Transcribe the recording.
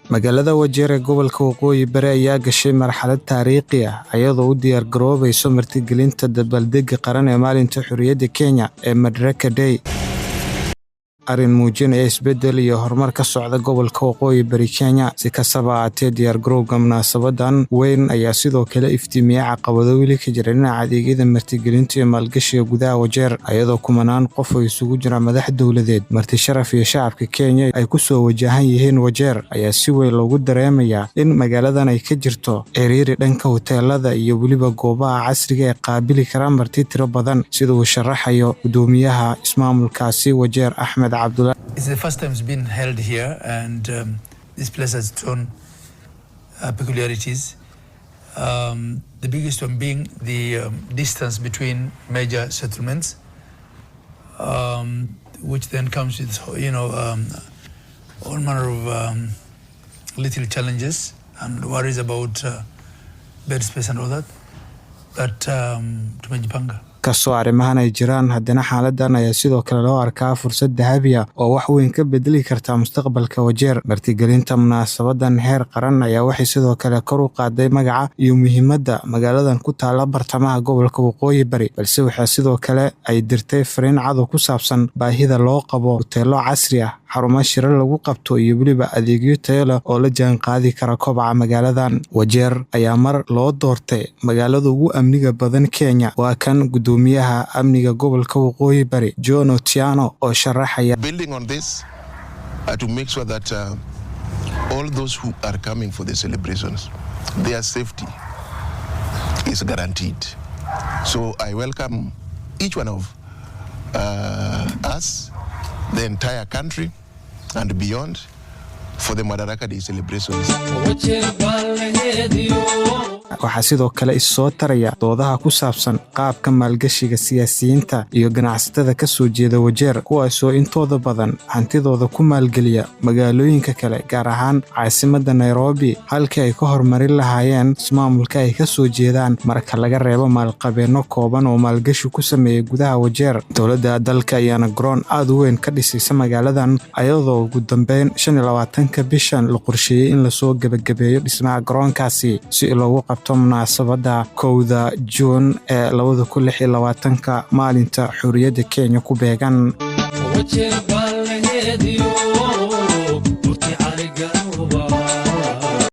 Magaalada Wajeer ee gobolka Waqooyi Bari ayaa gashay marxalad taariikhi ah, iyadoo u diyaar garoobayso martigelinta dabaaldegga qaran ee maalinta xorriyadda Kenya ee Madaraka Day. Arrin muujinaya isbeddel iyo horumar ka socda gobolka Waqooyi Bari Kenya. Si kastaba ha ahaatee, diyaargarowga munaasabadan weyn ayaa sidoo kale iftiimiyay caqabado weli ka jira dhinaca adeegyada martigelinta iyo maalgashiga gudaha Wajeer, iyadoo kumanaan qof oo isugu jira madax dowladeed, marti sharaf iyo shacabka Kenya ay ku soo wajahan yihiin Wajeer, ayaa si weyn loogu dareemayaa in magaaladan ay ka jirto ciriiri dhanka hoteelada iyo weliba goobaha casriga ee qaabili kara marti tiro badan, sida uu sharaxayo gudoomiyaha ismaamulkaasi Wajeer, Axmed Cabdulla. It's the first time it's been held here, and this place has its own peculiarities. The biggest one being the distance between major settlements, which then comes with all manner of little challenges and worries about bed space and all that. But tumejipanga. Kastoo arrimahan ay jiraan, haddana xaaladan ayaa sidoo kale loo arkaa fursad dahabi ah oo wax weyn ka bedeli karta mustaqbalka Wajeer. Martigelinta munaasabadan heer qaran ayaa waxay sidoo kale kor u qaaday magaca iyo muhiimadda magaaladan ku taala bartamaha gobolka Waqooyi Bari, balse waxaa sidoo kale ay dirtay fariin cad oo ku saabsan baahida loo qabo hoteelo casri ah, xarumo shirar lagu qabto iyo weliba adeegyo tayo leh oo la jaan qaadi kara kobaca magaaladan. Wajeer ayaa mar loo doortay magaalada ugu amniga badan Kenya. Waa kan gudoomiyaha amniga gobolka Waqooyi Bari, John Otieno, oo sharaxaya. Building on this to make sure that all those who are coming for the celebrations, their safety is guaranteed. So I welcome each one of us, the entire country and beyond, for the Madaraka Day celebrations. Waxaa sidoo kale is soo taraya doodaha ku saabsan qaabka maalgashiga siyaasiyiinta iyo ganacsatada ka soo jeeda Wajeer, kuwaasoo intooda badan hantidooda ku maalgeliya magaalooyinka kale, gaar ahaan caasimadda Nairobi, halkii ay ka horumarin lahaayeen ismaamulka ay ka soo jeedaan, marka laga reebo maalqabeenno kooban oo maalgashi ku sameeya gudaha Wajeer. Dowladda dalka ayaana garoon aad u weyn ka dhisaysa magaaladan, ayadoo ugu dambeyn 25-ka bishan la qorsheeyey in lasoo gebagabeeyo dhismaha garoonkaasi si loogu qabto munaasabadda 1-da Juun ee 2026-ka, maalinta xorriyadda Kenya ku beegan.